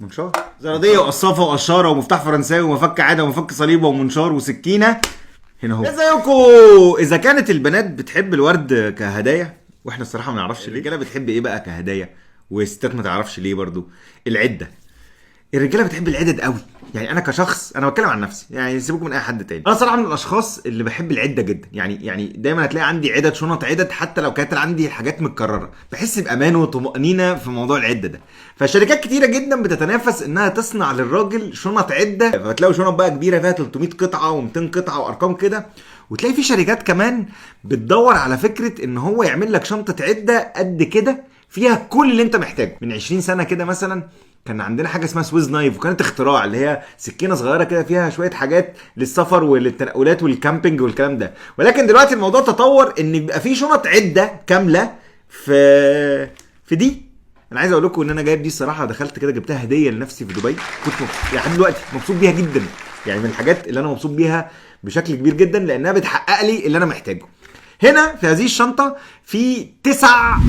منشار، زراديه وقصافه وقشاره ومفتاح فرنساوي ومفك عادة ومفك صليبه ومنشار وسكينة. هنا اهو. ازيكم؟ اذا كانت البنات بتحب الورد كهدايا، واحنا الصراحة ما نعرفش ليه، الرجالة بتحب ايه بقى كهدايا والستات ما تعرفش ليه برضو؟ العدة. الرجالة بتحب العدد قوي. يعني انا كشخص، انا بتكلم عن نفسي يعني، سيبكم من اي حد تاني، انا صراحة من الاشخاص اللي بحب العدة جدا. يعني دايما هتلاقي عندي عدد، شنط عدد، حتى لو كانت عندي حاجات متكررة، بحس بامان وطمانينة في موضوع العدة ده. فشركات كتيرة جدا بتتنافس انها تصنع للراجل شنط عده، فتلاقوا شنط بقى كبيرة فيها 300 قطعه و200 قطعه وارقام كده. وتلاقي في شركات كمان بتدور على فكرة ان هو يعمل لك شنطه عده قد كده فيها كل اللي انت محتاجه. من 20 سنة كده مثلا كان عندنا حاجة اسمها Swiss knife، وكانت اختراع اللي هي سكينة صغيرة كده فيها شوية حاجات للسفر وللتنقلات وال camping والكلام ده. ولكن دلوقتي الموضوع تطور ان يبقى في شنط عده كاملة في دي. انا عايز اقول لكم ان انا جايب دي الصراحة، دخلت كده جبتها هديه لنفسي في دبي، كنت لحد دلوقتي مبسوط بيها جدا. يعني من الحاجات اللي انا مبسوط بيها بشكل كبير جدا لانها بتحقق لي اللي انا محتاجه. هنا في هذه الشنطة في 9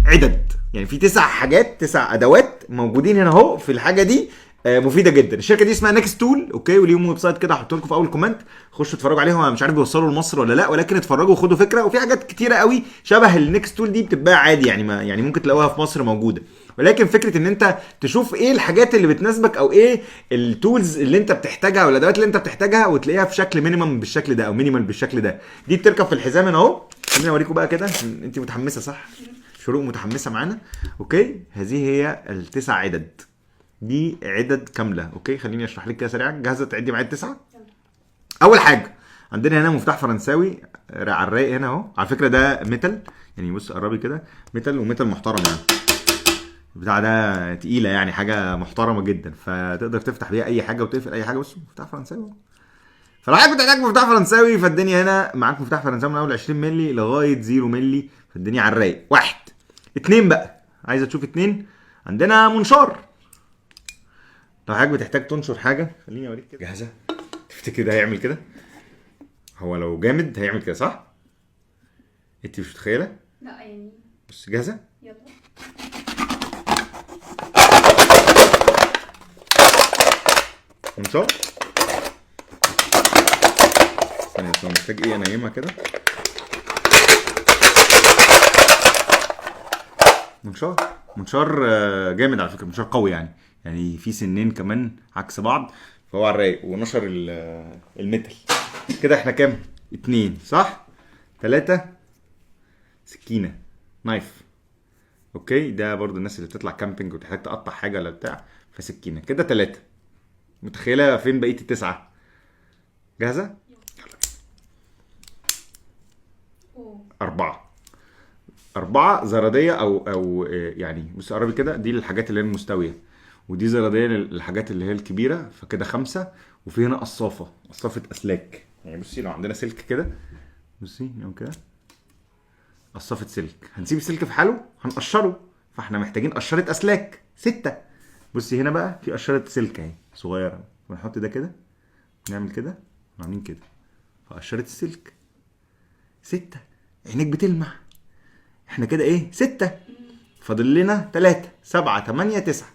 عدد، يعني في 9 حاجات، 9 ادوات موجودين هنا اهو في الحاجة دي، مفيدة جدا. الشركة دي اسمها NexTool، okay، وليهم website كده هحط لكم في اول comment، خشوا اتفرجوا عليهم. انا مش عارف بيوصلوا لمصر ولا لا، ولكن اتفرجوا وخدوا فكرة. وفي حاجات كتيرة قوي شبه ال NexTool دي بتتباع عادي، يعني ما يعني ممكن تلاقوها في مصر موجودة. ولكن فكرة ان انت تشوف ايه الحاجات اللي بتناسبك او ايه ال tools اللي انت بتحتاجها او الادوات اللي انت بتحتاجها، وتلاقيها في شكل minimum بالشكل ده او minimal بالشكل ده. دي بتركب في الحزام هنا اهو. خليني اوريكم بقى كده. انت متحمسة صح؟ شروق متحمسة معانا. okay، هذه هي ال9 عدد، دي عدد كاملة. okay، خليني اشرح لك كده سريعا. جاهزة تعدي معايا ال9؟ اول حاجة عندنا هنا مفتاح فرنساوي على الرايق هنا اهو. على فكرة ده metal، يعني بص قربي كده، metal و metal محترم، يعني بتاع ده تقيلة، يعني حاجة محترمه جدا، فتقدر تفتح بيها اي حاجة وتقفل اي حاجة. بص، مفتاح فرنساوي اهو. فلو حضرتك بتحتاج مفتاح فرنساوي فالدنيا هنا معاك مفتاح فرنساوي من اول 20 مللي لغاية 0 مللي، فالدنيا على الرايق. 1 2 بقى، عايزه تشوف 2، عندنا منشار. لو حضرتك بتحتاج تنشر حاجة، خليني اوريك كده. جاهزة؟ تفتكر ده هيعمل كده؟ هو لو جامد هيعمل كده صح؟ انت مش متخيله؟ لا يعني. بص، جاهزة؟ يلا. منشار. ثانية بس، هو محتاج ايه؟ انيمها كده. منشار، منشار، جامد على فكرة، منشار قوي يعني في سنين كمان عكس بعض، فهو على الرايق. ونشر ال metal كده. احنا كام؟ 2 صح؟ 3، سكينة knife. okay، ده برضو الناس اللي بتطلع camping وتحتاج تقطع حاجة ولا بتاع، فسكينة كده. 3. متخيلة فين بقية ال9؟ جاهزة؟ 4. 4 زرادية أو، يعني بص قربي كده، دي للحاجات اللي هي المستوية، ودي زرادية للحاجات اللي هي الكبيرة، فكده 5. وفي هنا قصافة، قصافة أسلاك. يعني بصي لو عندنا سلك كده، بصي نعمل كده قصافة سلك، هنسيب السلك في حاله هنقشره، فاحنا محتاجين قشرة أسلاك. 6. بصي هنا بقى في قشرة سلك أهي صغيرة، ونحط ده كده، نعمل كده، وعاملين كده، فقشرة السلك. 6. عينيك بتلمع. احنا كده ايه؟ 6. فاضل لنا 3، 7، 8، 9.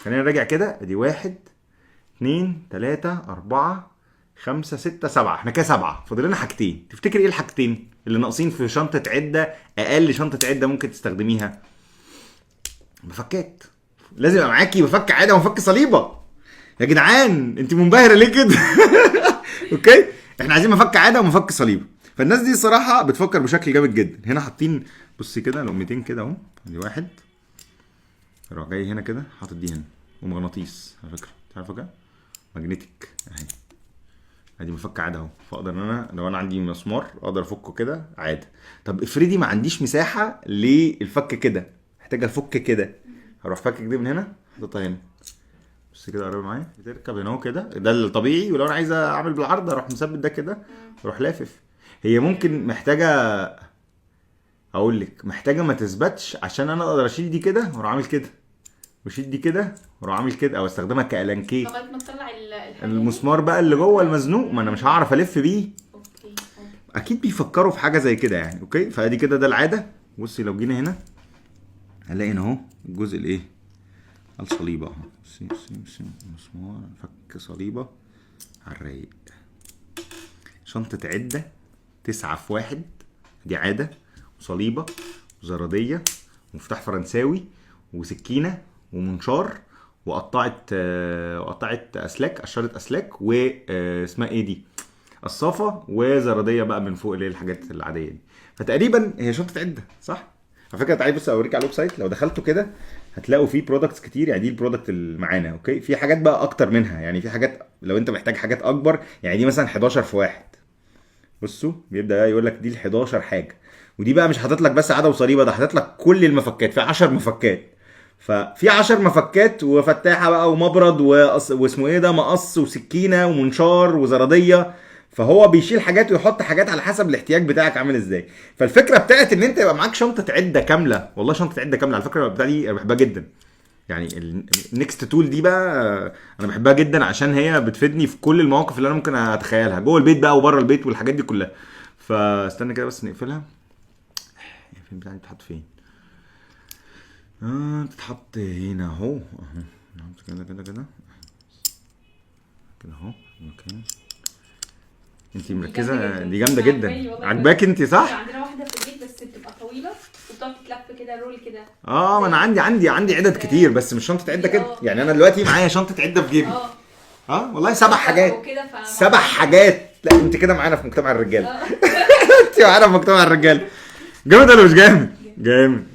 خلينا نراجع كده. ادي 1، 2، 3، 4، 5، 6، 7. احنا كده 7، فاضل لنا حاجتين. تفتكر ايه الحاجتين اللي ناقصين في شنطة عدة؟ اقل شنطة عدة ممكن تستخدميها مفكات. لازم يبقى معاكي مفك عادة ومفك صليبة. يا جدعان انت منبهرة ليه كده؟ okay، احنا عايزين مفك عادة ومفك صليبة. فالناس دي صراحة بتفكر بشكل جامد جدا. هنا حاطين بصي كده لقمتين كده اهو، ادي 1، اروح جاي هنا كده حاطط دي هنا، ومغناطيس على فكرة، انت عارفة كده magnetic اهي، ادي مفك عادة اهو، فاقدر ان انا لو انا عندي مسمار اقدر افكه كده عادة. طب افرضي ما عنديش مساحة للفك كده، محتاج افك كده، هروح فكك دي من هنا حاططها هنا. بصي كده قربي معايا، بتركب هنا اهو كده، ده الطبيعي. ولو انا عايز اعمل بالعرض اروح مثبت ده كده واروح لافف. هي ممكن محتاجه، اقول لك محتاجه ما تثبتش عشان انا اقدر اشيل دي كده واروح عامل كده، واشيل دي كده واروح عامل كده، او استخدمها كالانكيه لغاية ما تطلع الحاجة. المسمار بقى اللي جوه المزنوق، ما انا مش هعرف الف بيه. okay. اكيد بيفكروا في حاجة زي كده يعني. okay، فادي كده ده العادة. بصي لو جينا هنا هنلاقي هنا اهو الجزء الايه، الصليبه اهو. بصي بصي بصي، مسمار، فك صليبه على الرايق. شنطه عده 9 في 1، دي عادة وصليبه وزراديه ومفتاح فرنساوي وسكينة ومنشار وقطعت وقطعت اسلاك، قشرت اسلاك، واسمها ايه دي، قصافه وزراديه بقى من فوق اللي هي الحاجات العادية دي. فتقريبا هي شنطه عده، صح؟ على فكرة تعالي بص اوريك على ال website، لو دخلتوا كده هتلاقوا فيه products كتير. يعني دي ال product اللي معانا، okay؟ في حاجات بقى اكتر منها، يعني في حاجات لو انت محتاج حاجات اكبر، يعني دي مثلا 11 في 1. بصوا بيبدا بقى يقول لك دي ال 11 حاجة، ودي بقى مش حاطط لك بس عادة وصليبه، ده حاطط لك كل المفكات، في 10 مفكات. ففي 10 مفكات وفتاحه بقى ومبرد واسمه ايه ده، مقص وسكينة ومنشار وزراديه. فهو بيشيل حاجات ويحط حاجات على حسب الاحتياج بتاعك عامل ازاي. فالفكرة بتاعت ان انت يبقى معاك شنطه عده كاملة، والله شنطه عده كاملة على فكرة بتاع دي انا بحبها جدا. يعني ال Next Tool دي بقى انا بحبها جدا عشان هي بتفيدني في كل المواقف اللي انا ممكن اتخيلها جوه البيت بقى وبره البيت والحاجات دي كلها. فاستنى كده بس نقفلها. فين بتاعتي بتتحط فين؟ بتتحط هنا اهو، اهو نحط كده كده كده كده اهو. okay انت مركزه، دي جامدة جدا، عجباك انت صح؟ عندنا واحدة في البيت بس بتبقى طويلة وبتقعد تتلف كده roll كده. ما انا عندي عدد كتير بس مش شنطه عده كده. يعني انا دلوقتي معايا شنطه عده في جيبي. والله 7 حاجات، 7 حاجات. لا انت كده معانا في مجتمع الرجالة. انت معانا في مجتمع الرجالة. جامد ولا مش جامد؟ جامد.